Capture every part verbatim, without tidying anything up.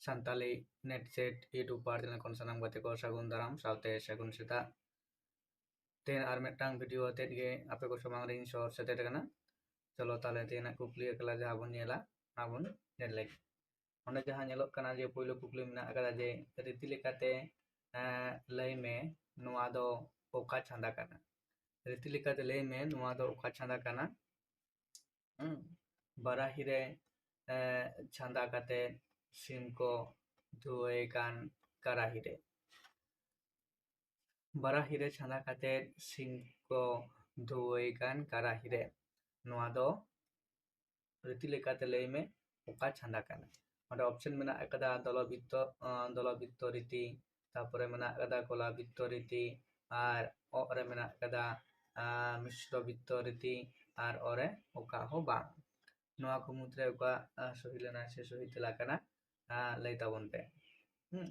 Santali NET SET YouTube ᱯᱟᱦᱴᱟ ᱥᱮᱱ ᱠᱷᱚᱱ ᱥᱟᱱᱟᱢ ᱜᱟᱛᱮ ᱠᱚ ᱥᱟᱹᱜᱩᱱ ᱫᱟᱨᱟᱢ ᱥᱟᱶᱛᱮ ᱥᱟᱹᱜᱩᱱ ᱥᱮᱛᱟᱜ᱾ ᱛᱮᱦᱮᱧ ᱟᱨ ᱢᱤᱫᱴᱟᱝ ᱵᱷᱤᱰᱤᱭᱳ ᱟᱛᱮᱫ ᱜᱮ ᱟᱯᱮ ᱠᱚ ᱥᱟᱢᱟᱝ ᱨᱤᱧ ᱥᱚᱦᱚᱨ ᱥᱮᱴᱮᱨ ᱟᱠᱟᱱᱟ᱾ ᱪᱚᱞᱚ ᱛᱟᱦᱞᱮ ᱛᱮᱦᱮᱧᱟᱜ ᱠᱩᱠᱞᱤ ᱮᱠᱞᱟ ᱡᱟᱦᱟᱸ ᱵᱚᱱ ᱧᱮᱞᱟ, ᱚᱱᱟ ᱵᱚᱱ ᱧᱮᱞ ᱞᱮᱜᱮ᱾ ᱚᱸᱰᱮ ᱡᱟᱦᱟᱸ ᱧᱮᱞᱚᱜ ᱠᱟᱱᱟ ᱡᱮ ᱯᱳᱭᱞᱳ ᱠᱩᱠᱞᱤ ᱢᱮᱱᱟᱜ ᱟᱠᱟᱫᱟ ᱡᱮ ᱨᱤᱛᱤ ᱞᱮᱠᱟᱛᱮ, ᱮᱸ, ᱞᱟᱹᱭ ᱢᱮ ᱱᱚᱣᱟ ᱫᱚ ᱚᱠᱟ ᱪᱷᱟᱸᱫᱟ ᱠᱟᱱᱟ? ᱨᱤᱛᱤ ᱞᱮᱠᱟᱛᱮ ᱞᱟᱹᱭ ᱢᱮ ᱱᱚᱣᱟ ᱫᱚ ᱚᱠᱟ ᱪᱷᱟᱸᱫᱟ ᱠᱟᱱᱟ? ᱦᱩᱸ, ᱵᱟᱨᱟᱦᱤ ᱨᱮ, ᱮᱸ, ᱪᱷᱟᱸᱫᱟ ᱠᱟᱛᱮ ᱥᱤᱢ ᱠᱚ ᱫᱷᱩᱣᱟᱹᱭ ᱠᱟᱱ ᱠᱟᱨᱟᱦᱤ ᱨᱮ᱾ ᱵᱟᱨᱟᱦᱤ ᱨᱮ ᱪᱷᱟᱸᱫᱟ ᱠᱟᱛᱮ ᱥᱤᱢ ᱠᱚ ᱫᱷᱩᱣᱟᱹᱭ ᱠᱟᱱ ᱠᱟᱨᱟᱦᱤ ᱨᱮ᱾ ᱱᱚᱣᱟ ᱫᱚ ᱨᱤᱛᱤ ᱞᱮᱠᱟᱛᱮ ᱞᱟᱹᱭ ᱢᱮ ᱚᱠᱟ ᱪᱷᱟᱸᱫᱟ ᱠᱟᱱᱟ? ᱚᱸᱰᱮ ᱚᱯᱥᱮᱱ ᱢᱮᱱᱟᱜ ᱟᱠᱟᱫᱟ ᱫᱚᱞᱚᱵᱤᱛᱛᱚ, ᱟᱸ, ᱫᱚᱞᱚᱵᱤᱛᱛᱚ ᱨᱤᱛᱤ, ᱛᱟᱨᱯᱚᱨᱮ ᱢᱮᱱᱟᱜ ᱟᱠᱟᱫᱟ ᱠᱚᱞᱟᱵᱤᱛᱛᱚ ᱨᱤᱛᱤ, ᱟᱨ ᱚ ᱨᱮ ᱢᱮᱱᱟᱜ ᱟᱠᱟᱫᱟ, ᱟᱸ, ᱢᱤᱥᱨᱚᱵᱤᱛᱛᱚ ᱨᱤᱛᱤ, ᱟᱨ ᱚ ᱨᱮ ᱚᱠᱟ ᱦᱚᱸ ᱵᱟᱝ᱾ ᱱᱚᱣᱟ ᱠᱚ ᱢᱩᱫᱽᱨᱮ ᱚᱠᱟ, ᱟᱸ, ᱥᱚᱦᱤ ᱞᱮᱱᱟ ᱥᱮ ᱥᱚᱦᱤ ᱛᱮᱞᱟ ᱠᱟᱱᱟ, ᱟᱸ, ᱞᱟᱹᱭ ᱛᱟᱵᱚᱱ ᱯᱮ᱾ ᱦᱩᱸ᱾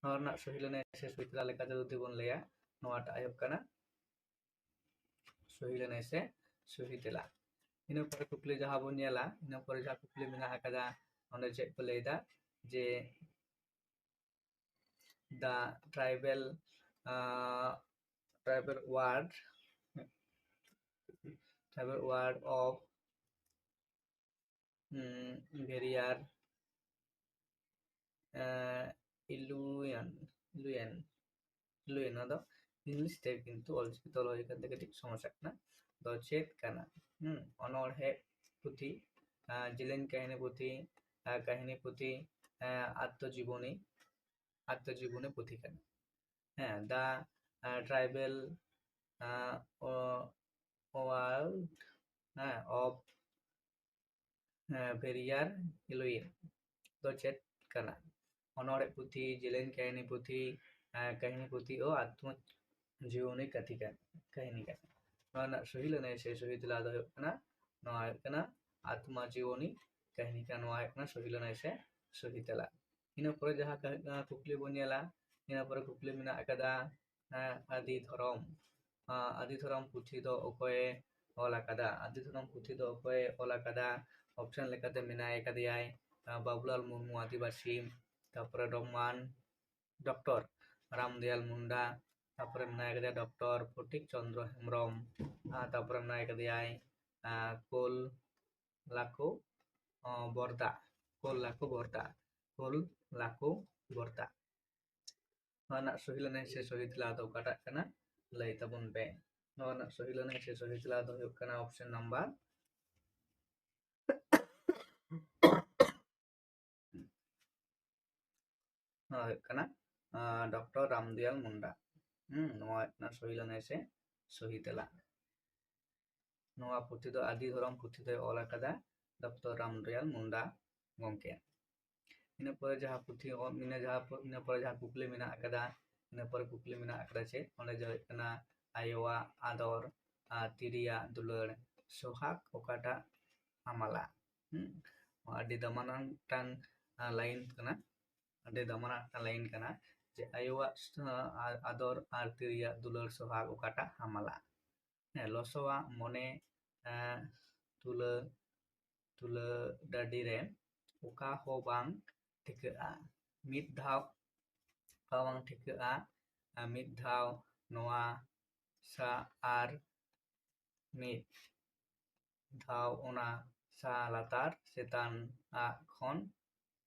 ᱱᱚᱣᱟ ᱨᱮᱱᱟᱜ ᱥᱚᱦᱤ ᱞᱮᱱᱟ ᱥᱮ ᱥᱚᱦᱤ ᱛᱮᱞᱟ ᱞᱮᱠᱟᱛᱮ ᱡᱩᱫᱤ ᱵᱚᱱ ᱞᱟᱹᱭᱟ, ᱱᱚᱣᱟᱴᱟᱜ ᱦᱩᱭᱩᱜ ᱠᱟᱱᱟ ᱥᱚᱦᱤ ᱞᱮᱱᱟ ᱥᱮ ᱥᱚᱦᱤ ᱛᱮᱞᱟ᱾ ᱤᱱᱟᱹ ᱯᱚᱨᱮ ᱠᱩᱠᱞᱤ ᱡᱟᱦᱟᱸ ᱵᱚᱱ ᱧᱮᱞᱟ, ᱤᱱᱟᱹ ᱯᱚᱨᱮ ᱡᱟᱦᱟᱸ ᱠᱩᱠᱞᱤ ᱢᱮᱱᱟᱜ ᱟᱠᱟᱫᱟ, ᱚᱸᱰᱮ ᱪᱮᱫ ᱠᱚ ᱞᱟᱹᱭᱫᱟ ᱡᱮ the tribal, uh, tribal word, tribal word of, um, warrior, uh, illusion, illusion, illusion, ᱱᱚᱣᱟ ᱫᱚ ᱤᱝᱞᱤᱥ ᱛᱮ ᱠᱤᱱᱛᱩ ᱚᱞᱪᱤᱠᱤ ᱛᱮ ᱚᱞ ᱦᱩᱭ ᱟᱠᱟᱱ ᱛᱮ ᱠᱟᱹᱴᱤᱡ ᱥᱚᱢᱚᱥᱥᱟ ᱠᱟᱱᱟ᱾ ᱫᱚ ᱪᱮᱫ ᱠᱟᱱᱟ? ᱦᱩᱸ, ᱚᱱᱚᱬᱦᱮ ᱯᱩᱛᱷᱤ, ᱟᱸ, ᱡᱮᱞᱮᱧ ᱠᱟᱹᱦᱱᱤ ᱯᱩᱛᱷᱤ, ᱟᱸ, ᱠᱟᱹᱦᱱᱤ ᱯᱩᱛᱷᱤ, ᱟᱸ, ᱟᱛᱛᱚᱡᱤᱵᱚᱱᱤ, ᱟᱛᱛᱚᱡᱤᱵᱚᱱᱤ ᱯᱩᱛᱷᱤ ᱠᱟᱱᱟ᱾ ᱦᱮᱸ, the, ᱟᱸ, tribal, ᱟᱸ, ᱚ-, world, ᱦᱮᱸ, of, ᱦᱮᱸ, warrior illusion ᱫᱚ ᱪᱮᱫ ᱠᱟᱱᱟ? ᱚᱱᱚᱬᱦᱮ ᱯᱩᱛᱷᱤ, ᱡᱮᱞᱮᱧ ᱠᱟᱹᱦᱱᱤ ᱯᱩᱛᱷᱤ, ᱟᱸ, ᱠᱟᱹᱦᱱᱤ ᱯᱩᱛᱷᱤ ᱳ ᱟᱛᱢᱚ ᱡᱤᱵᱚᱱᱤ ᱠᱟᱹᱛᱷᱤ ᱠᱟᱱ-, ᱠᱟᱹᱦᱱᱤ ᱠᱟᱱᱟ᱾ ᱱᱚᱣᱟ ᱨᱮᱱᱟᱜ ᱥᱚᱦᱤ ᱞᱮᱱᱟ ᱥᱮ ᱥᱚᱦᱤ ᱛᱮᱞᱟ ᱫᱚ ᱦᱩᱭᱩᱜ ᱠᱟᱱᱟ, ᱱᱚᱣᱟ ᱦᱩᱭᱩᱜ ᱠᱟᱱᱟ ᱟᱛᱢᱟ ᱡᱤᱵᱚᱱᱤ ᱠᱟᱹᱦᱱᱤ ᱠᱟᱱᱟ᱾ ᱱᱚᱣᱟ ᱦᱩᱭᱩᱜ ᱠᱟᱱᱟ ᱥᱚᱦᱤ ᱞᱮᱱᱟ ᱥᱮ ᱥᱚᱦᱤ ᱛᱮᱞᱟ᱾ ᱤᱱᱟᱹ ᱯᱚᱨᱮ ᱡᱟᱦᱟᱸ ᱠᱟ-, ᱠᱩᱠᱞᱤ ᱵᱚᱱ ᱧᱮᱞᱟ, ᱤᱱᱟᱹ ᱯᱚᱨᱮ ᱠᱩᱠᱞᱤ ᱢᱮᱱᱟᱜ ᱟᱠᱟᱫᱟ, ᱦᱮᱸ, ᱟᱹᱫᱤ ᱫᱷᱚᱨᱚᱢ᱾ ᱟᱸ, ᱟᱹᱫᱤ ᱫᱷᱚᱨᱚᱢ ᱯᱩᱛᱷᱤ ᱫᱚ ᱚᱠᱚᱭᱮ ᱚᱞ ᱟᱠᱟᱫᱟ? ᱟᱹᱫᱤ ᱫᱷᱚᱨᱚᱢ ᱯᱩᱛᱷᱤ ᱫᱚ ᱚᱠᱚᱭᱮ ᱚᱞ ᱟᱠᱟᱫᱟ? ᱚᱯᱥᱮᱱ ᱞᱮᱠᱟᱛᱮ ᱢᱮᱱᱟᱭ ᱟᱠᱟᱫᱮᱭᱟᱭ, ᱵᱟᱵᱩᱞᱟᱞ ᱢᱩᱨᱢᱩ ᱟᱹᱫᱤᱵᱟᱹᱥᱤ, ᱛᱟᱯᱚᱨᱮ ᱰᱚᱢᱟᱱ ᱰᱚᱠᱴᱚᱨ ᱨᱟᱢᱫᱚᱭᱟᱞ ᱢᱩᱱᱰᱟ, ᱛᱟᱯᱚᱨᱮ ᱢᱮᱱᱟᱭ ᱠᱟᱫᱮᱭᱟ ᱰᱚᱠᱴᱚᱨ ᱯᱷᱚᱴᱤᱠ ᱪᱚᱱᱫᱨᱚ ᱦᱮᱢᱵᱨᱚᱢ, ᱟᱨ ᱛᱟᱯᱚᱨᱮ ᱢᱮᱱᱟᱭ ᱠᱟᱫᱮᱭᱟᱭ ᱠᱳᱞ ᱞᱟᱠᱳ ᱵᱚᱨᱫᱟ, ᱠᱳᱞ ᱞᱟᱠᱳ ᱵᱚᱨᱫᱟ, ᱠᱳᱞ ᱞᱟᱠᱳ ᱵᱚᱨᱫᱟ᱾ ᱱᱚᱣᱟ ᱨᱮᱱᱟᱜ ᱥᱚᱦᱤ ᱞᱟᱹᱱᱟᱹᱭ ᱥᱮ ᱥᱚᱦᱤ ᱛᱮᱞᱟ ᱫᱚ ᱚᱠᱟᱴᱟᱜ ᱠᱟᱱᱟ? ᱞᱟᱹᱭ ᱛᱟᱵᱚᱱ ᱯᱮ᱾ ᱱᱚᱣᱟ ᱨᱮᱱᱟᱜ ᱥᱚᱦᱤ ᱞᱟᱹᱱᱟᱹᱭ ᱥᱮ ᱥᱚᱦᱤ ᱛᱮᱞᱟ ᱫᱚ ᱦᱩᱭᱩᱜ ᱠᱟᱱᱟ ᱚᱯᱥᱮᱱ ᱱᱟᱢᱵᱟᱨ ᱱᱚᱣᱟ ᱦᱩᱭᱩᱜ ᱠᱟᱱᱟ ᱰᱚᱠᱴᱚᱨ ᱨᱟᱢᱫᱚᱭᱟᱞ ᱢᱩᱱᱰᱟ᱾ ᱦᱩᱸ, ᱱᱚᱣᱟ ᱦᱩᱭᱩᱜ ᱠᱟᱱᱟ ᱥᱚᱦᱤ ᱞᱟᱹᱱᱟᱹᱭ ᱥᱮ ᱥᱚᱦᱤ ᱛᱮᱞᱟ᱾ ᱱᱚᱣᱟ ᱯᱩᱛᱷᱤ ᱫᱚ ᱟᱹᱫᱤ ᱫᱷᱚᱨᱚᱢ ᱯᱩᱛᱷᱤ ᱫᱚᱭ ᱚᱞ ᱟᱠᱟᱫᱟ ᱰᱚᱠᱴᱚᱨ ᱨᱟᱢᱫᱚᱭᱟᱞ ᱢᱩᱱᱰᱟ ᱜᱚᱢᱠᱮ᱾ ᱤᱱᱟᱹ ᱯᱚᱨᱮ ᱡᱟᱦᱟᱸ ᱯᱩᱛᱷᱤ ᱚᱞ, ᱤᱱᱟᱹ ᱡᱟᱦᱟᱸ ᱯᱚ-, ᱤᱱᱟᱹ ᱯᱚᱨᱮ ᱡᱟᱦᱟᱸ ᱠᱩᱠᱞᱤ ᱢᱮᱱᱟᱜ ᱟᱠᱟᱫᱟ, ᱤᱱᱟᱹ ᱯᱚᱨᱮ ᱠᱩᱠᱞᱤ ᱢᱮᱱᱟᱜ ᱟᱠᱟᱫᱟ ᱪᱮᱫ? ᱚᱸᱰᱮ ᱡᱮ ᱦᱩᱭᱩᱜ ᱠᱟᱱᱟ ᱟᱭᱳᱣᱟᱜ ᱟᱫᱚᱨ ᱟᱨ ᱛᱤᱨᱤᱭᱟᱜ ᱫᱩᱞᱟᱹᱲ ᱥᱚᱦᱟᱜ ᱚᱠᱟᱴᱟᱜ ᱦᱟᱢᱟᱞᱟ? ᱦᱩᱸ, ᱟᱹᱰᱤ ᱫᱟᱢᱟᱱᱟᱱ ᱢᱤᱫᱴᱟᱝ ᱞᱟᱭᱤᱱ ᱠᱟᱱᱟ, ᱟᱹᱰᱤ ᱫᱟᱢᱟᱱᱟᱜ ᱢᱤᱫᱴᱟᱝ ᱞᱟᱭᱤᱱ ᱠᱟᱱᱟ ᱡᱮ ᱟᱭᱳᱣᱟᱜ ᱥ-, ᱟ-, ᱟᱫᱚᱨ ᱟᱨ ᱛᱤᱨᱤᱭᱟᱜ ᱫᱩᱞᱟᱹᱲ ᱥᱚᱦᱟᱜ ᱚᱠᱟᱴᱟᱜ ᱦᱟᱢᱟᱞᱟ? ᱦᱮᱸ, ᱞᱚᱥᱚᱣᱟᱜ ᱢᱚᱱᱮ, ᱮᱸ, ᱛᱩᱞᱟᱹ, ᱛᱩᱞᱟᱹ ᱰᱟᱹᱰᱤ ᱨᱮ ᱚᱠᱟ ᱦᱚᱸ ᱵᱟᱝ ᱴᱷᱤᱠᱟᱹᱜᱼᱟ᱾ ᱢᱤᱫ ᱫᱷᱟᱣ ᱚᱠᱟ ᱵᱟᱝ ᱴᱷᱤᱠᱟᱹᱜᱼᱟ, ᱟᱨ ᱢᱤᱫ ᱫᱷᱟᱣ ᱱᱚᱣᱟ ᱥᱟ ᱟᱨ ᱢᱤᱫ ᱫᱷᱟᱣ ᱚᱱᱟ ᱥᱟ ᱞᱟᱛᱟᱨ ᱪᱮᱛᱟᱱ ᱟᱜ ᱠᱷᱚᱱ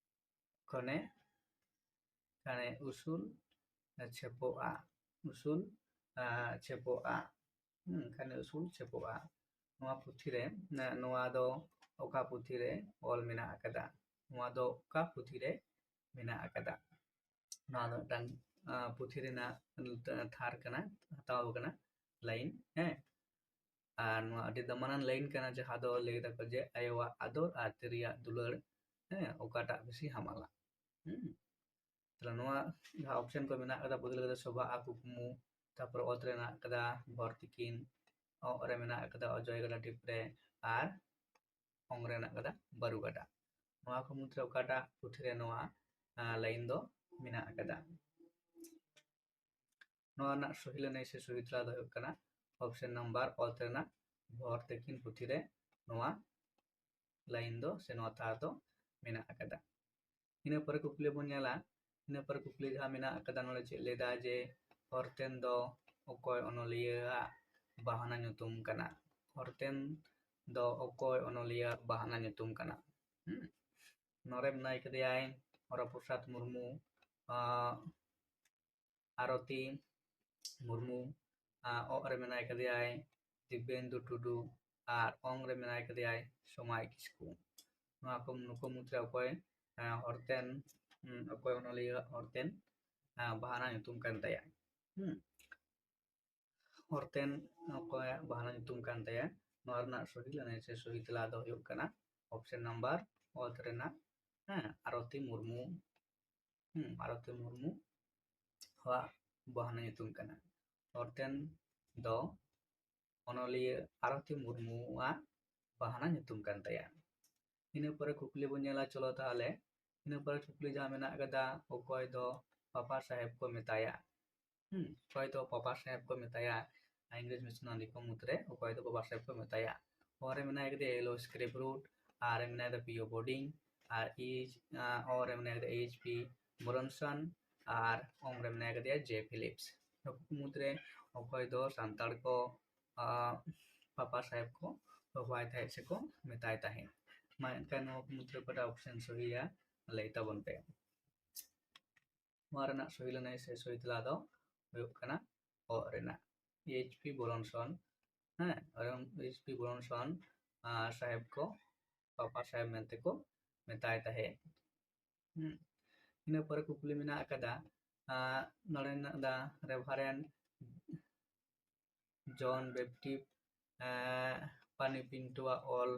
ᱠᱷᱚᱱᱮ ᱠᱷᱟᱱᱮ ᱩᱥᱩᱞ ᱪᱷᱮᱯᱚᱜᱼᱟ, ᱩᱥᱩᱞ, ᱟ, ᱪᱷᱮᱯᱚᱜᱼᱟ᱾ ᱦᱩᱸ, ᱠᱷᱟᱱᱮ ᱩᱥᱩᱞ ᱪᱷᱮᱯᱚᱜᱼᱟ᱾ ᱱᱚᱣᱟ ᱯᱩᱛᱷᱤ ᱨᱮ, ᱱᱚᱣᱟ ᱫᱚ ᱚᱠᱟ ᱯᱩᱛᱷᱤ ᱨᱮ ᱚᱞ ᱢᱮᱱᱟᱜ ᱟᱠᱟᱫᱟ? ᱱᱚᱣᱟ ᱫᱚ ᱚᱠᱟ ᱯᱩᱛᱷᱤ ᱨᱮ ᱢᱮᱱᱟᱜ ᱟᱠᱟᱫᱟ? ᱱᱚᱣᱟ ᱫᱚ ᱢᱤᱫᱴᱟᱝ, ᱟ, ᱯᱩᱛᱷᱤ ᱨᱮᱱᱟᱜ ᱛᱷᱟᱨ ᱠᱟᱱᱟ, ᱦᱟᱛᱟᱣ ᱠᱟᱱᱟ ᱞᱟᱭᱤᱱ, ᱦᱮᱸ᱾ ᱟᱨ ᱱᱚᱣᱟ ᱟᱹᱰᱤ ᱫᱟᱢᱟᱱᱟᱱ ᱞᱟᱭᱤᱱ ᱠᱟᱱᱟ, ᱡᱟᱦᱟᱸ ᱫᱚ ᱞᱟᱹᱭ ᱫᱟᱠᱚ ᱡᱮ ᱟᱭᱳᱣᱟᱜ ᱟᱫᱚᱨ ᱟᱨ ᱛᱤᱨᱤᱭᱟᱜ ᱫᱩᱞᱟᱹᱲ, ᱦᱮᱸ, ᱚᱠᱟᱴᱟᱜ ᱵᱮᱥᱤ ᱦᱟᱢᱟᱞᱟ? ᱦᱩᱸ᱾ ᱛᱟᱦᱞᱮ ᱱᱚᱣᱟ ᱡᱟᱦᱟᱸ ᱚᱯᱥᱮᱱ ᱠᱚ ᱢᱮᱱᱟᱜ ᱟᱠᱟᱫᱟ, ᱯᱩᱭᱞᱩ ᱨᱮᱫᱚ ᱥᱚᱵᱷᱟᱜᱼᱟ ᱠᱩᱠᱢᱩ, ᱛᱟᱨᱯᱚᱨ ᱚᱛ ᱨᱮ ᱢᱮᱱᱟᱜ ᱟᱠᱟᱫᱟ ᱵᱷᱚᱨ ᱛᱤᱠᱤᱱ, ᱚᱜ ᱨᱮ ᱢᱮᱱᱟᱜ ᱟᱠᱟᱫᱟ ᱚᱡᱚᱭ ᱜᱟᱰᱟ ᱰᱷᱤᱯ ᱨᱮ, ᱟᱨ ᱚᱝ ᱨᱮ ᱢᱮᱱᱟᱜ ᱟᱠᱟᱫᱟ ᱵᱟᱹᱨᱩ ᱜᱟᱰᱟ᱾ ᱱᱚᱣᱟ ᱠᱚ ᱢᱩᱫᱽᱨᱮ ᱚᱠᱟᱴᱟᱜ ᱯᱩᱛᱷᱤ ᱨᱮ ᱱᱚᱣᱟ, ᱟ, ᱞᱟᱭᱤᱱ ᱫᱚ ᱢᱮᱱᱟᱜ ᱟᱠᱟᱫᱟ? ᱱᱚᱣᱟ ᱨᱮᱱᱟᱜ ᱥᱚᱦᱤ ᱞᱟᱹᱱᱟᱹᱭ ᱥᱮ ᱥᱚᱦᱤ ᱛᱮᱞᱟ ᱫᱚ ᱦᱩᱭᱩᱜ ᱠᱟᱱᱟ ᱚᱯᱥᱮᱱ ᱱᱟᱢᱵᱟᱨ, ᱚᱛ ᱨᱮᱱᱟᱜ ᱵᱷᱚᱨ ᱛᱤᱠᱤᱱ ᱯᱩᱛᱷᱤ ᱨᱮ ᱱᱚᱣᱟ ᱞᱟᱭᱤᱱ ᱫᱚ ᱥᱮ ᱱᱚᱣᱟ ᱛᱷᱟᱨ ᱫᱚ ᱢᱮᱱᱟᱜ ᱟᱠᱟᱫᱟ᱾ ᱤᱱᱟᱹ ᱯᱚᱨᱮ ᱠᱩᱠᱞᱤ ᱵᱚᱱ ᱧᱮᱞᱟ᱾ ᱤᱱᱟᱹ ᱯᱚᱨᱮ ᱠᱩᱠᱞᱤ ᱡᱟᱦᱟᱸ ᱢᱮᱱᱟᱜ ᱟᱠᱟᱫᱟ ᱱᱚᱰᱮ, ᱪᱮᱫ ᱞᱟᱹᱭ ᱫᱟ ᱡᱮ ᱦᱚᱨᱛᱮᱱ ᱫᱚ ᱚᱠᱚᱭ ᱚᱱᱚᱞᱤᱭᱟᱹᱣᱟᱜ ᱵᱟᱦᱱᱟ ᱧᱩᱛᱩᱢ ᱠᱟᱱᱟ? ᱦᱚᱨᱛᱮᱱ ᱫᱚ ᱚᱠᱚᱭ ᱚᱱᱚᱞᱤᱭᱟᱹᱣᱟᱜ ᱵᱟᱦᱱᱟ ᱧᱩᱛᱩᱢ ᱠᱟᱱᱟ? ᱦᱩᱸ᱾ ᱱᱚᱰᱮ ᱢᱮᱱᱟᱭ ᱠᱟᱫᱮᱭᱟᱭ ᱦᱚᱨᱚᱯᱨᱚᱥᱟᱫᱽ ᱢᱩᱨᱢᱩ, ᱟᱸ, ᱟᱨᱚᱛᱤ ᱢᱩᱨᱢᱩ, ᱟᱸ, ᱚᱜ ᱨᱮ ᱢᱮᱱᱟᱭ ᱠᱟᱫᱮᱭᱟᱭ ᱫᱤᱵᱽᱵᱮᱱᱫᱩ ᱴᱩᱰᱩ, ᱟᱨ ᱚᱝ ᱨᱮ ᱢᱮᱱᱟᱭ ᱠᱟᱫᱮᱭᱟᱭ ᱥᱚᱢᱟᱭ ᱠᱤᱥᱠᱩ᱾ ᱱᱚᱣᱟ ᱠᱚ, ᱱᱩᱠᱩ ᱢᱩᱫᱽᱨᱮ ᱚᱠᱚᱭ, ᱟᱸ, ᱦᱚᱨᱛᱮᱱ, ᱩᱸ, ᱚᱠᱚᱭ ᱚᱱᱚᱞᱤᱭᱟᱹ ᱦᱚᱨᱛᱮᱱ, ᱟᱸ, ᱵᱟᱦᱱᱟ ᱧᱩᱛᱩᱢ ᱠᱟᱱ ᱛᱟᱭᱟ? ᱦᱩᱸ᱾ ᱦᱚᱨᱛᱮᱱ ᱚᱠᱚᱭᱟᱜ ᱵᱟᱦᱱᱟ ᱧᱩᱛᱩᱢ ᱠᱟᱱ ᱛᱟᱭᱟ? ᱱᱚᱣᱟ ᱨᱮᱱᱟᱜ ᱥᱚᱦᱤ ᱞᱟᱹᱱᱟᱹᱭ ᱥᱮ ᱥᱚᱦᱤ ᱛᱮᱞᱟ ᱫᱚ ᱦᱩᱭᱩᱜ ᱠᱟᱱᱟ option number ᱚᱛ ᱨᱮᱱᱟᱜ, ᱦᱮᱸ, ᱟᱨᱚᱛᱤ ᱢᱩᱨᱢᱩ᱾ ᱦᱩᱸ, ᱟᱨᱚᱛᱤ ᱢᱩᱨᱢᱩ ᱟᱜ ᱵᱟᱦᱱᱟ ᱧᱩᱛᱩᱢ ᱠᱟᱱᱟ᱾ ᱦᱚᱨᱛᱮᱱ ᱫᱚ ᱚᱱᱚᱞᱤᱭᱟᱹ ᱟᱨᱚᱛᱤ ᱢᱩᱨᱢᱩᱣᱟᱜ ᱵᱟᱦᱱᱟ ᱧᱩᱛᱩᱢ ᱠᱟᱱ ᱛᱟᱭᱟ᱾ ᱤᱱᱟᱹ ᱯᱚᱨᱮ ᱠᱩᱠᱞᱤ ᱵᱚᱱ ᱧᱮᱞᱟ, ᱪᱚᱞᱚ ᱛᱟᱦᱚᱞᱮ᱾ ᱤᱱᱟᱹ ᱯᱚᱨᱮ ᱠᱩᱠᱞᱤ ᱡᱟᱦᱟᱸ ᱢᱮᱱᱟᱜ ᱟᱠᱟᱫᱟ, ᱚᱠᱚᱭ ᱫᱚ ᱯᱟᱯᱟ ᱥᱟᱦᱮᱵᱽ ᱠᱚ ᱢᱮᱛᱟᱭᱟ? ᱦᱩᱸ, ᱚᱠᱚᱭ ᱫᱚ ᱯᱟᱯᱟ ᱥᱟᱦᱮᱵᱽ ᱠᱚ ᱢᱮᱛᱟᱭᱟ? ᱤᱝᱨᱮᱡᱽ ᱢᱤᱥᱚᱱᱟᱨᱤ ᱠᱚ ᱢᱩᱫᱽᱨᱮ ᱚᱠᱚᱭ ᱫᱚ ᱯᱟᱯᱟ ᱥᱟᱦᱮᱵᱽ ᱠᱚ ᱢᱮᱛᱟᱭᱟ? ᱚ ᱨᱮ ᱢᱮᱱᱟᱭ ᱠᱟᱫᱮᱭᱟ ᱮᱞ ᱳ ᱥᱠᱨᱮᱯᱨᱩᱴ, ᱟᱨ ᱨᱮ ᱢᱮᱱᱟᱭ ᱠᱟᱫᱮᱭᱟ ᱯᱤ ᱳ ᱵᱳᱰᱤᱝ, ᱟᱨ ᱤ, ᱟᱸ, ᱚ ᱨᱮ ᱢᱮᱱᱟᱭ ᱠᱟᱫᱮᱭᱟ ᱮᱭᱤᱪ ᱯᱤ ᱵᱨᱚᱱᱥᱚᱱ, ᱟᱨ ᱚᱝ ᱨᱮ ᱢᱮᱱᱟᱭ ᱠᱟᱫᱮᱭᱟ ᱡᱮ ᱯᱷᱤᱞᱤᱯᱥ᱾ ᱱᱩᱠᱩ ᱠᱚ ᱢᱩᱫᱽᱨᱮ ᱚᱠᱚᱭ ᱫᱚ ᱥᱟᱱᱛᱟᱲ ᱠᱚ, ᱟᱸ, ᱯᱟᱯᱟ ᱥᱟᱦᱮᱵᱽ ᱠᱚ ᱦᱚᱦᱚᱣᱟᱭ ᱛᱟᱦᱮᱸᱫ ᱥᱮᱠᱚ ᱢᱮᱛᱟᱭ ᱛᱟᱦᱮᱸᱫ? ᱢᱟ ᱮᱱᱠᱷᱟᱱ ᱱᱚᱣᱟ ᱠᱚ ᱢᱩᱫᱽᱨᱮ ᱚᱠᱟᱴᱟᱜ option ᱥᱚᱦᱤᱭᱟ, ᱞᱟᱹᱭ ᱛᱟᱵᱚᱱ ᱯᱮ᱾ ᱱᱚᱣᱟ ᱨᱮᱱᱟᱜ ᱥᱚᱦᱤ ᱞᱟᱹᱱᱟᱹᱭ ᱥᱮ ᱥᱚᱦᱤ ᱛᱮᱞᱟ ᱫᱚ ᱦᱩᱭᱩᱜ ᱠᱟᱱᱟ ᱚ ᱨᱮᱱᱟᱜ ᱮᱭᱤᱪ ᱯᱤ ᱵᱨᱚᱱᱥᱚᱱ, ᱦᱮᱸ, ᱮᱭᱤᱪ ᱯᱤ ᱵᱨᱚᱱᱥᱚᱱ, ᱟᱸ, ᱥᱟᱦᱮᱵᱽ ᱠᱚ ᱯᱟᱯᱟ ᱥᱟᱦᱮᱵᱽ ᱢᱮᱱᱛᱮ ᱠᱚ ᱢᱮᱛᱟᱭ ᱛᱟᱦᱮᱸᱫ᱾ ᱦᱩᱸ᱾ ᱤᱱᱟᱹ ᱯᱚᱨᱮ ᱠᱩᱠᱞᱤ ᱢᱮᱱᱟᱜ ᱟᱠᱟᱫᱟ, ᱟᱸ, ᱱᱚᱰᱮ ᱢᱮᱱᱟᱜ ᱟᱠᱟᱫᱟ ᱨᱮᱵᱷᱟᱨᱮᱱᱰ ᱡᱚᱱ ᱵᱮᱯᱴᱤᱥᱴ, ᱮᱸ, ᱯᱟᱱᱤ ᱯᱤᱱᱴᱳᱣᱟᱜ ᱚᱞ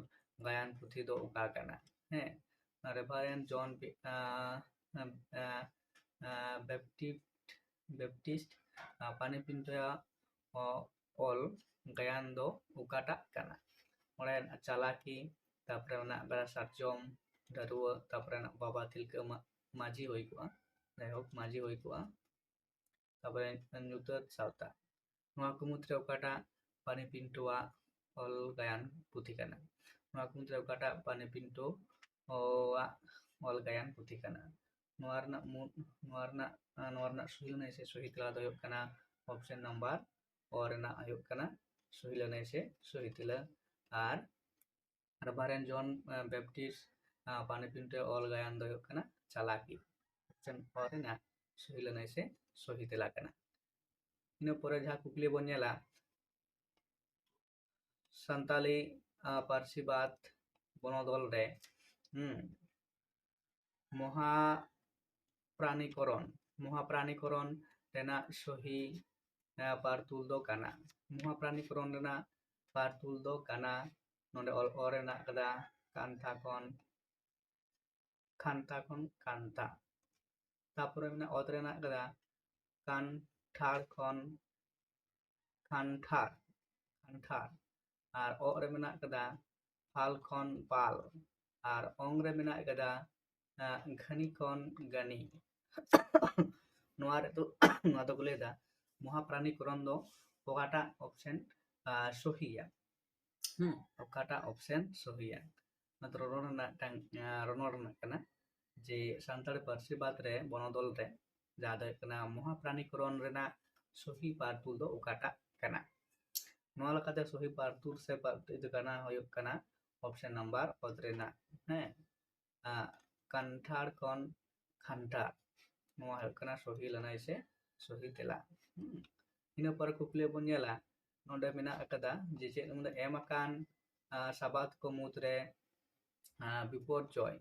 ᱜᱟᱭᱟᱱ ᱯᱩᱛᱷᱤ ᱫᱚ ᱚᱠᱟ ᱠᱟᱱᱟ? ᱦᱮᱸ, ᱨᱮᱵᱷᱟᱨᱮᱱᱰ ᱡᱚᱱ ᱵᱮ-, ᱮᱸ, ᱮᱸ, ᱮᱸ, ᱵᱮᱯᱴᱤᱥᱴ, ᱵᱮᱯᱴᱤᱥᱴ, ᱟᱸ, ᱯᱟᱱᱤ ᱯᱤᱱᱴᱳᱣᱟᱜ ᱚ-, ᱚᱞ ᱜᱟᱭᱟᱱ ᱫᱚ ᱚᱠᱟᱴᱟᱜ ᱠᱟᱱᱟ? ᱚᱸᱰᱮ ᱪᱟᱞᱟᱠᱤ, ᱛᱟᱯᱚᱨᱮ ᱢᱮᱱᱟᱜ ᱟᱠᱟᱫᱟ ᱥᱟᱨᱡᱚᱢ ᱰᱟᱹᱨᱣᱟᱹ, ᱛᱟᱯᱚᱨᱮ ᱢᱮᱱᱟᱜ ᱵᱟᱵᱟ ᱛᱤᱞᱠᱟᱹ ᱢᱟ-, ᱢᱟᱹᱡᱷᱤ ᱦᱩᱭ ᱠᱚᱜᱼᱟ, ᱡᱟᱭᱦᱳᱠ ᱢᱟᱹᱡᱷᱤ ᱦᱩᱭ ᱠᱚᱜᱼᱟ᱾ ᱛᱟᱯᱚᱨᱮ ᱧᱩᱛᱟᱹᱛ ᱥᱟᱶᱛᱟ᱾ ᱱᱚᱣᱟ ᱠᱚ ᱢᱩᱫᱽᱨᱮ ᱚᱠᱟᱴᱟᱜ ᱯᱟᱱᱤ ᱯᱤᱱᱴᱳᱣᱟᱜ ᱚᱞ ᱜᱟᱭᱟᱱ ᱯᱩᱛᱷᱤ ᱠᱟᱱᱟ? ᱱᱚᱣᱟ ᱠᱚ ᱢᱩᱫᱽᱨᱮ ᱚᱠᱟᱴᱟᱜ ᱯᱟᱱᱤ ᱯᱤᱱᱴᱳ ᱚᱣᱟᱜ ᱚᱞ ᱜᱟᱭᱟᱱ ᱯᱩᱛᱷᱤ ᱠᱟᱱᱟ᱾ ᱱᱚᱣᱟ ᱨᱮᱱᱟᱜ ᱢᱩᱫ ᱱᱚᱣᱟ ᱨᱮᱱᱟᱜ ᱱᱚᱣᱟ ᱨᱮᱱᱟᱜ ᱥᱚᱦᱤ ᱞᱟᱹᱱᱟᱹᱭ ᱥᱮ ᱥᱚᱦᱤ ᱛᱮᱞᱟ ᱫᱚ ᱦᱩᱭᱩᱜ ᱠᱟᱱᱟ ᱚᱯᱥᱮᱱ ᱱᱟᱢᱵᱟᱨ ᱚ ᱨᱮᱱᱟᱜ ᱦᱩᱭᱩᱜ ᱠᱟᱱᱟ ᱥᱚᱦᱤ ᱞᱟᱹᱱᱟᱹᱭ ᱥᱮ ᱥᱚᱦᱤ ᱛᱮᱞᱟ᱾ ᱟᱨ ᱨᱮᱵᱷᱟᱨᱮᱱᱰ ᱡᱚᱱ ᱵᱮᱯᱴᱤᱥᱴ ᱯᱟᱱᱤᱯᱤᱱᱴᱮ ᱚᱞ ᱜᱟᱭᱟᱱ ᱫᱚ ᱦᱩᱭᱩᱜ ᱠᱟᱱᱟ ᱪᱟᱞᱟᱠᱤ᱾ ᱚᱯᱥᱮᱱ ᱚ ᱨᱮᱱᱟᱜ ᱥᱚᱦᱤ ᱞᱟᱹᱱᱟᱹᱭ ᱥᱮ ᱥᱚᱦᱤ ᱛᱮᱞᱟ ᱠᱟᱱᱟ᱾ ᱤᱱᱟᱹ ᱯᱚᱨᱮ ᱡᱟᱦᱟᱸ ᱠᱩᱠᱞᱤ ᱵᱚᱱ ᱧᱮᱞᱟ, ᱥᱟᱱᱛᱟᱞᱤ ᱯᱟᱹᱨᱥᱤ ᱵᱟᱫ ᱵᱚᱱᱚᱫᱚᱞ ᱨᱮ ᱦᱩᱸ ᱢᱚᱦᱟ ᱯᱨᱟᱱᱤᱠᱚᱨᱚᱱ ᱢᱚᱦᱟ ᱯᱨᱟᱱᱤᱠᱚᱨᱚᱱ ᱨᱮᱱᱟᱜ ᱥᱚᱦᱤ ᱯᱟᱨᱛᱩᱞ ᱫᱚ ᱠᱟᱱᱟ᱾ ᱢᱚᱦᱟ ᱯᱨᱟᱱᱤᱠᱚᱨᱚᱱ ᱨᱮᱱᱟᱜ ᱯᱟᱨᱛᱩᱞ ᱫᱚ ᱠᱟᱱᱟ᱾ ᱱᱚᱰᱮ ᱚᱞ ᱚ ᱨᱮᱱᱟᱜ ᱠᱟᱫᱟ ᱠᱟᱱᱛᱷᱟ ᱠᱷᱚᱱ ᱠᱷᱟᱱᱛᱟ ᱠᱷᱚᱱ ᱠᱟᱱᱛᱟ᱾ ᱛᱟᱯᱚᱨᱮ ᱢᱮᱱᱟᱜᱼᱟ ᱚᱛ ᱨᱮᱱᱟᱜ ᱠᱟᱫᱟ ᱠᱟᱱᱴᱷᱟᱲ ᱠᱷᱚᱱ ᱠᱷᱟᱱᱴᱷᱟᱲ ᱠᱷᱟᱱᱴᱷᱟᱲ᱾ ᱟᱨ ᱚᱜ ᱨᱮ ᱢᱮᱱᱟᱜ ᱠᱟᱫᱟ ᱯᱷᱟᱞ ᱠᱷᱚᱱ ᱯᱟᱞ᱾ ᱟᱨ ᱚᱝ ᱨᱮ ᱢᱮᱱᱟᱜ ᱠᱟᱫᱟ ᱜᱷᱟᱹᱱᱤ ᱠᱷᱚᱱ ᱜᱟᱹᱱᱤ᱾ ᱱᱚᱣᱟ ᱨᱮᱫᱚ ᱱᱚᱣᱟ ᱫᱚᱠᱚ ᱞᱟᱹᱭᱫᱟ ᱢᱚᱦᱟᱯᱨᱟᱱᱤᱠᱚᱨᱚᱱ ᱫᱚ ᱚᱠᱟᱴᱟᱜ ᱚᱯᱥᱮᱱ ᱥᱚᱦᱤᱭᱟ? ᱦᱩᱸ ᱚᱠᱟᱴᱟᱜ ᱚᱯᱥᱮᱱ ᱥᱚᱦᱤᱭᱟ? ᱚᱱᱟ ᱫᱚ ᱨᱚᱱᱚᱲ ᱨᱮᱱᱟᱜ ᱢᱤᱫᱴᱟᱝ ᱨᱚᱱᱚᱲ ᱨᱮᱱᱟᱜ ᱠᱟᱱᱟ ᱡᱮ ᱥᱟᱱᱛᱟᱲᱤ ᱯᱟᱹᱨᱥᱤ ᱵᱟᱫ ᱨᱮ ᱵᱚᱱᱚᱫᱚᱞ ᱨᱮ ᱡᱟᱦᱟᱸ ᱫᱚ ᱦᱩᱭᱩᱜ ᱠᱟᱱᱟ ᱢᱚᱦᱟᱯᱨᱟᱱᱤᱠᱚᱨᱚᱱ ᱨᱮᱱᱟᱜ ᱥᱚᱦᱤ ᱯᱟᱨᱛᱩᱞ ᱫᱚ ᱚᱠᱟᱴᱟᱜ ᱠᱟᱱᱟ? ᱱᱚᱣᱟ ᱞᱮᱠᱟᱛᱮ ᱥᱚᱦᱤ ᱯᱟᱨᱛᱩᱞ ᱥᱮ ᱯᱟᱨᱛᱩᱞ ᱫᱚ ᱠᱟᱱᱟ ᱦᱩᱭᱩᱜ ᱠᱟᱱᱟ ᱚᱯᱥᱮᱱ ᱱᱟᱢᱵᱟᱨ ᱚᱛ ᱨᱮᱱᱟᱜ ᱦᱮᱸ ᱠᱟᱱᱴᱷᱟᱲ ᱠᱷᱚᱱ ᱠᱷᱟᱱᱴᱷᱟᱲ᱾ ᱱᱚᱣᱟ ᱦᱩᱭᱩᱜ ᱠᱟᱱᱟ ᱥᱚᱦᱤ ᱞᱟᱹᱱᱟᱹᱭ ᱥᱮ ᱥᱚᱦᱤ ᱛᱮᱞᱟ᱾ ᱤᱱᱟᱹ ᱯᱚᱨᱮ ᱠᱩᱠᱞᱤ ᱵᱚᱱ ᱧᱮᱞᱟ, ᱱᱚᱰᱮ ᱢᱮᱱᱟᱜ ᱟᱠᱟᱫᱟ ᱡᱮ ᱪᱮᱫ ᱮᱢ ᱟᱠᱟᱱ ᱥᱟᱵᱟᱫ ᱠᱚ ᱢᱩᱫᱽᱨᱮ ᱵᱤᱯᱚᱨᱡᱚᱭ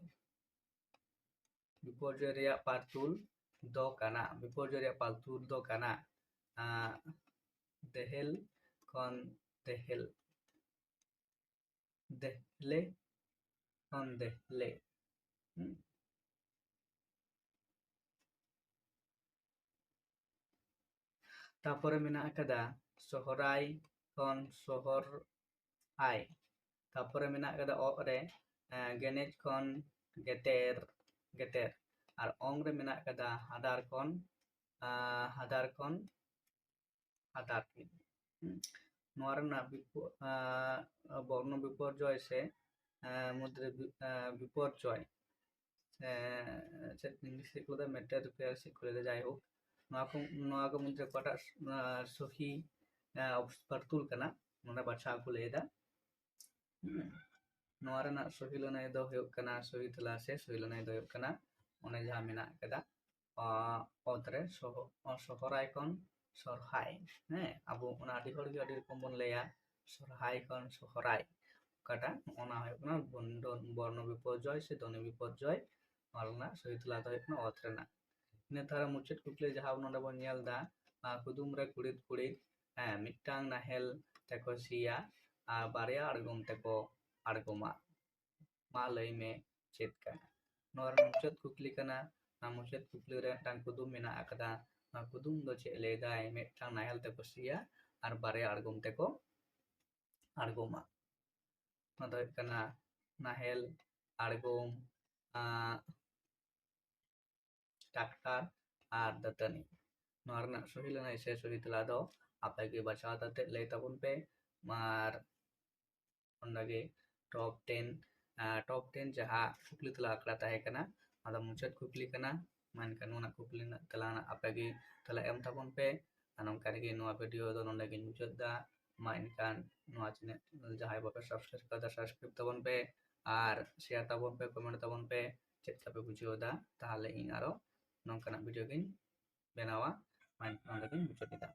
ᱵᱤᱯᱚᱨᱡᱚᱭ ᱨᱮᱭᱟᱜ ᱯᱟᱨᱛᱩᱞ ᱫᱚ ᱠᱟᱱᱟ᱾ ᱵᱤᱯᱚᱨᱡᱚᱭ ᱨᱮᱭᱟᱜ ᱯᱟᱨᱛᱩᱞ ᱫᱚ ᱠᱟᱱᱟ ᱫᱮᱦᱮᱞ ᱠᱷᱚᱱ ᱫᱮᱦᱮᱞ, ᱫᱮᱦᱞᱮ ᱠᱷᱚᱱ ᱫᱮᱦᱞᱮ᱾ ᱛᱟᱯᱚᱨᱮ ᱢᱮᱱᱟᱜ ᱟᱠᱟᱫᱟ ᱥᱚᱦᱨᱟᱭ ᱠᱷᱚᱱ ᱥᱚᱦᱚᱨ ᱟᱭ᱾ ᱛᱟᱯᱚᱨᱮ ᱢᱮᱱᱟᱜ ᱟᱠᱟᱫᱟ ᱚᱜ ᱨᱮ ᱜᱮᱱᱮᱡ ᱠᱷᱚᱱ ᱜᱮᱛᱮᱨ ᱜᱮᱛᱮᱨ᱾ ᱟᱨ ᱚᱝ ᱨᱮ ᱢᱮᱱᱟᱜ ᱟᱠᱟᱫᱟ ᱦᱟᱫᱟᱨ ᱠᱷᱚᱱ ᱦᱟᱫᱟᱨ ᱠᱷᱚᱱ ᱦᱟᱫᱟᱨ᱾ ᱱᱚᱣᱟ ᱨᱮᱱᱟᱜ ᱵᱚᱨᱱᱚ ᱵᱤᱯᱚᱨᱡᱚᱭ ᱥᱮ ᱢᱩᱫᱽᱨᱮ ᱵᱤᱯᱚᱨᱡᱚᱭ, ᱪᱮᱫ ᱤᱝᱞᱤᱥ ᱨᱮ ᱠᱚ ᱞᱟᱹᱭᱫᱟ, ᱢᱮᱴᱟᱨ ᱨᱤᱯᱮᱭᱟᱨ ᱥᱮ ᱠᱚ ᱞᱟᱹᱭᱫᱟ, ᱡᱟᱭᱦᱳᱠ, ᱱᱚᱣᱟ ᱠᱚ ᱱᱚᱣᱟ ᱠᱚ ᱢᱩᱫᱽᱨᱮ ᱚᱠᱟᱴᱟᱜ ᱥᱚᱦᱤ ᱵᱟᱨᱛᱩᱞ ᱠᱟᱱᱟ, ᱱᱚᱰᱮ ᱵᱟᱪᱷᱟᱣ ᱠᱚ ᱞᱟᱹᱭᱫᱟ᱾ ᱱᱚᱣᱟ ᱨᱮᱱᱟᱜ ᱥᱚᱦᱤ ᱞᱟᱹᱱᱟᱹᱭ ᱫᱚ ᱦᱩᱭᱩᱜ ᱠᱟᱱᱟ, ᱥᱚᱦᱤ ᱛᱮᱞᱟ ᱥᱮ ᱥᱚᱦᱤ ᱞᱟᱹᱱᱟᱹᱭ ᱫᱚ ᱦᱩᱭᱩᱜ ᱠᱟᱱᱟ ᱚᱱᱮ ᱡᱟᱦᱟᱸ ᱢᱮᱱᱟᱜ ᱠᱟᱫᱟ ᱚᱛ ᱨᱮ ᱥᱚᱦᱚᱨᱟᱭ ᱠᱷᱚᱱ ᱥᱚᱨᱦᱟᱭ᱾ ᱦᱮᱸ, ᱟᱵᱚ ᱚᱱᱟ ᱟᱹᱰᱤ ᱦᱚᱲ ᱜᱮ ᱟᱹᱰᱤ ᱨᱚᱠᱚᱢ ᱵᱚᱱ ᱞᱟᱹᱭᱟ, ᱥᱚᱨᱦᱟᱭ ᱠᱷᱚᱱ ᱥᱚᱦᱨᱟᱭ᱾ ᱚᱠᱟᱴᱟᱜ? ᱚᱱᱟ ᱦᱩᱭᱩᱜ ᱠᱟᱱᱟ ᱵᱚᱨᱱᱚ ᱵᱤᱯᱚᱨᱡᱚᱭ ᱥᱮ ᱫᱷᱚᱱᱤ ᱵᱤᱯᱚᱨᱡᱚᱭ᱾ ᱚᱱᱟ ᱨᱮᱱᱟᱜ ᱥᱚᱦᱤ ᱛᱮᱞᱟ ᱫᱚ ᱦᱩᱭᱩᱜ ᱠᱟᱱᱟ ᱚᱛ ᱨᱮᱱᱟᱜ᱾ ᱤᱱᱟᱹ ᱛᱟᱭᱚᱢ ᱢᱩᱪᱟᱹᱫ ᱠᱩᱠᱞᱤ ᱡᱟᱦᱟᱸ ᱱᱚᱰᱮ ᱵᱚᱱ ᱧᱮᱞ ᱮᱫᱟ, ᱠᱩᱫᱩᱢ ᱨᱮ ᱠᱩᱲᱤᱫ ᱠᱩᱲᱤᱫ, ᱦᱮᱸ, ᱢᱤᱫᱴᱟᱝ ᱱᱟᱦᱮᱞ ᱛᱮᱠᱚ ᱥᱤᱭᱟ ᱟᱨ ᱵᱟᱨᱭᱟ ᱟᱬᱜᱚᱢ ᱛᱮᱠᱚ ᱟᱬᱜᱚᱢᱟ᱾ ᱢᱟ ᱞᱟᱹᱭ ᱢᱮ ᱪᱮᱫ ᱠᱟᱱᱟ? ᱱᱚᱣᱟ ᱨᱮᱱᱟᱜ ᱢᱩᱪᱟᱹᱫ ᱠᱩᱠᱞᱤ ᱠᱟᱱᱟ᱾ ᱚᱱᱟ ᱢᱩᱪᱟᱹᱫ ᱠᱩᱠᱞᱤ ᱨᱮ ᱢᱤᱫᱴᱟᱝ ᱠᱩᱫᱩᱢ ᱢᱮᱱᱟᱜ ᱟᱠᱟᱫᱟ᱾ ᱚᱱᱟ ᱠᱩᱫᱩᱢ ᱫᱚ ᱪᱮᱫ ᱞᱟᱹᱭ ᱫᱟᱭ? ᱢᱤᱫᱴᱟᱝ ᱱᱟᱦᱮᱞ ᱛᱮᱠᱚ ᱥᱤᱭᱟ ᱟᱨ ᱵᱟᱨᱭᱟ ᱟᱬᱜᱚᱢ ᱛᱮᱠᱚ ᱟᱬᱜᱚᱢᱟ᱾ ᱚᱱᱟ ᱫᱚ ᱦᱩᱭᱩᱜ ᱠᱟᱱᱟ ᱱᱟᱦᱮᱞ, ᱟᱬᱜᱚᱢ, ᱴᱨᱟᱠᱴᱟᱨ ᱟᱨ ᱫᱟᱹᱛᱟᱹᱱᱤ᱾ ᱱᱚᱣᱟ ᱨᱮᱱᱟᱜ ᱥᱚᱦᱤ ᱞᱟᱹᱱᱟᱹᱭ ᱥᱮ ᱥᱚᱦᱤ ᱛᱮᱞᱟ ᱫᱚ ᱟᱯᱮ ᱜᱮ ᱵᱟᱪᱷᱟᱣ ᱠᱟᱛᱮ ᱞᱟᱹᱭ ᱛᱟᱵᱚᱱ ᱯᱮ᱾ ᱟᱨ ᱚᱸᱰᱮ ᱜᱮ ᱴᱚᱯ ᱴᱮᱱ, ᱴᱚᱯ ᱴᱮᱱ ᱡᱟᱦᱟᱸ ᱠᱩᱠᱞᱤ ᱛᱮᱞᱟ ᱟᱠᱷᱲᱟ ᱛᱟᱦᱮᱸ ᱠᱟᱱᱟ, ᱚᱱᱟ ᱫᱚ ᱢᱩᱪᱟᱹᱫ ᱠᱩᱠᱞᱤ ᱠᱟᱱᱟ᱾ ᱢᱮᱱᱠᱷᱟᱱ ᱱᱚᱣᱟ ᱠᱩᱠᱞᱤ ᱨᱮᱱᱟᱜ ᱛᱮᱞᱟ ᱨᱮᱱᱟᱜ ᱟᱯᱮ ᱜᱮ ᱛᱮᱞᱟ ᱮᱢ ᱛᱟᱵᱚᱱ ᱯᱮ᱾ ᱟᱨ ᱱᱚᱝᱠᱟ ᱨᱮᱜᱮ ᱱᱚᱣᱟ ᱵᱷᱤᱰᱤᱭᱳ ᱫᱚ ᱱᱚᱰᱮ ᱜᱤᱧ ᱢᱩᱪᱟᱹᱫ ᱮᱫᱟ᱾ ᱢᱟ ᱮᱱᱠᱷᱟᱱ ᱱᱚᱣᱟ ᱪᱮᱱᱮᱞ ᱡᱟᱦᱟᱸᱭ ᱵᱟᱯᱮ ᱥᱟᱵᱥᱠᱨᱟᱭᱤᱵ ᱠᱟᱫᱟ, ᱥᱟᱵᱥᱠᱨᱟᱭᱤᱵ ᱛᱟᱵᱚᱱ ᱯᱮ ᱟᱨ ᱥᱮᱭᱟᱨ ᱛᱟᱵᱚᱱ ᱯᱮ, ᱠᱚᱢᱮᱱᱴ ᱛᱟᱵᱚᱱ ᱯᱮ ᱪᱮᱫ ᱞᱮᱠᱟ ᱯᱮ ᱵᱩᱡᱷᱟᱹᱣ ᱮᱫᱟ᱾ ᱛᱟᱦᱚᱞᱮ ᱤᱧ ᱟᱨᱚ ᱱᱚᱝᱠᱟᱱᱟᱜ ᱵᱷᱤᱰᱤᱭᱳ ᱜᱤᱧ ᱵᱮᱱᱟᱣᱟ᱾ ᱢᱟ ᱮᱱᱠᱷᱟᱱ ᱱᱚᱰᱮ ᱜᱤᱧ ᱢᱩᱪᱟᱹᱫ ᱮᱫᱟ᱾